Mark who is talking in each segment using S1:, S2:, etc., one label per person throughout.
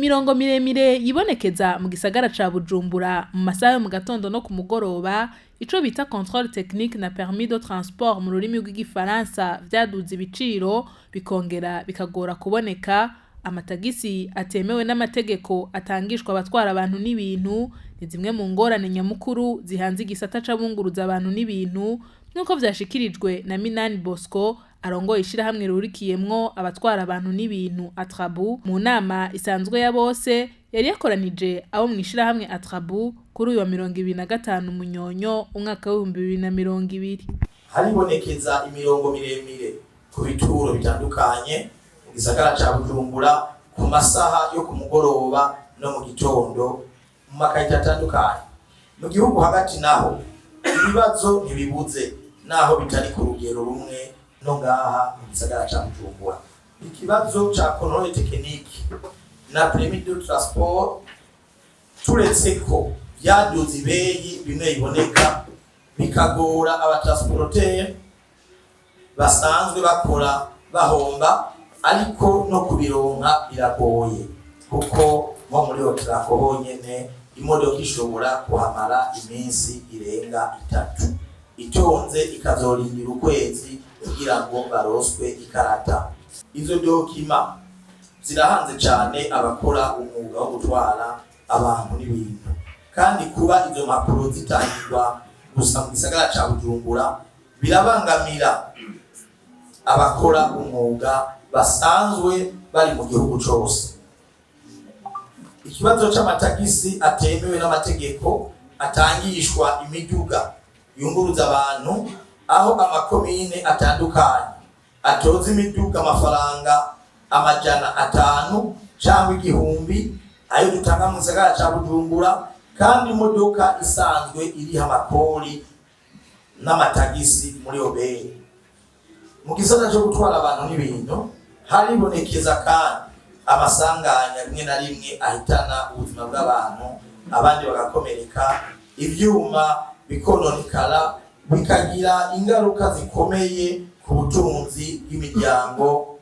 S1: Imirongo miremire yibonekeza mu gisagara ca Bujumbura mu masaha yo mu gatondo no ku mugoroba, ico bita contrôle technique na permis de transport mu rurimi rw'igifaransa, vyaduze ibiciro bikongera bikagora kuboneka. Amatagisi atemewe n'amategeko atangishwa abatwara abantu n'ibintu ni zimwe mu ngorane nyamukuru zihanze igisata c'abunguruza abantu n'ibintu, nk'uko vyashikirijwe na Minani Bosco arongoye ishirahamwe rihurikiyemwo abatwara abantu n'ibintu Atrabu, mu nama isanzwe ya bose yari yakoranije abo mw'ishirahamwe Atrabu kuri uyu wa 25 Munyonyo umwaka w'2020.
S2: Haribonekeza imirongo miremire ku bituro bitandukanye mu gisagara ca Bujumbura ku masaha yo ku mugoroba no mu gitondo mu makarita atandukanye. Mu gihugu hagati naho ibibazo ntibibuze, naho bitari ku rugero rumwe no ngaha mu gisagara ca Bujumbura. Ikibazo ca contrôle technique na permis de transport, turetse ko vyaduze ibeyi bimwe biboneka, bikagora abatransporteur basanzwe bakora bahomba, ariko no kubironka biragoye, kuko nko muri Otraco honyene imodoka ishobora kuhamara iminsi irenga 3 itonze, ikazorindira ukwezi kugira ngo baroswe ikarata. Izo documents zirahanze cane abakora umwuga wo gutwara abantu n'ibintu, kandi kuba izo mpapuro zitangirwa gusa mu gisagara ca Bujumbura birabangamira abakora umwuga basanzwe bari mu gihugu cose. Ikibazo c'amatagisi atemewe n'amategeko atangishwa imiduga yunguruza abantu, aho amakomine atandukanye atoza imiduga amafaranga 500 cyangwa 1000 ayo dutanga mu gisagara ca Bujumbura, kandi imodoka isanzwe iriha amakori n'amatagisi muri OBR. Mu gisata cyo gutwara abantu n'ibintu haribonekeza kandi amasanganya rimwe na rimwe ahitana ubuzima bw'abantu, abandi bagakomereka, ivyuma bikononekara, bikagira ingaruka zikomeye ku butunzi bw'imiryango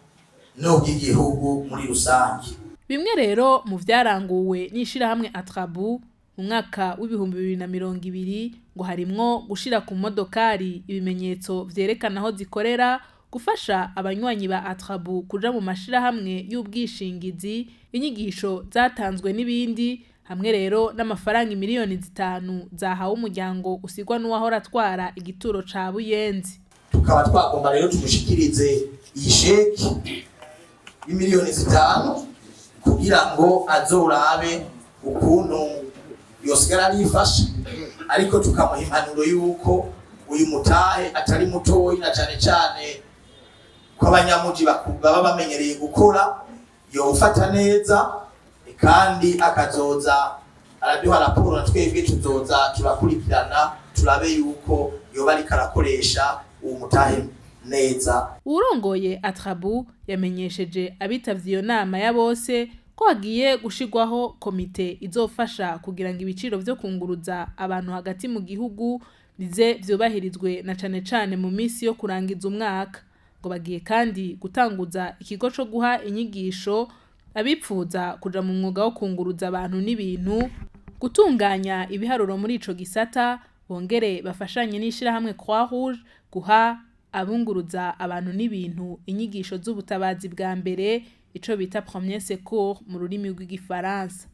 S2: n'ubw'igihugu muri rusange.
S1: Bimwe rero mu vyaranguwe n'ishirahamwe Atrabu mu mwaka w'2020 ngo harimwo gushira ku modokari ibimenyetso vyerekana aho zikorera, gufasha abanywanyi ba Atrabu kuja mu mashirahamwe y'ubwishingizi, inyigisho zatanzwe n'ibindi, hamwe rero n'amafaranga imiliyoni 5 zahawe umuryango usigwa n'uwahora atwara igituro ca Buyenzi.
S2: Tukaba twagomba rero tumushikirize iyi sheki y'imiliyoni 5 kugira ngo azorabe ukuntu yosigara arifasha, ariko tukamuha impanuro y'uko uyu mutahe atari mutoyi, na cane cane ko abanyamuji baba bamenyereye gukora, yowufata neza kandi akazoza araduha raporo, na twebwe tuzoza turakurikirana turabe yuko yoba ariko arakoresha uwo mutahe neza.
S1: Uwurongoye Atrabu yamenyesheje abitavye iyo nama ya bose ko hagiye gushirwaho komite izofasha kugira ngo ibiciro vyo kunguruza abantu hagati mu gihugu bize vyubahirizwe, na cane cane mu misi yo kurangiza umwaka. Ngo bagiye kandi gutanguza ikigo co guha inyigisho abipfuza kuja mu mwuga wo kunguruza abantu n'ibintu, gutunganya ibiharuro muri ico gisata, bongere bafashanye n'ishirahamwe Croix Rouge guha abunguruza abantu n'ibintu inyigisho z'ubutabazi bwa mbere, ico bita premier secours mu rurimi rw'igifaransa.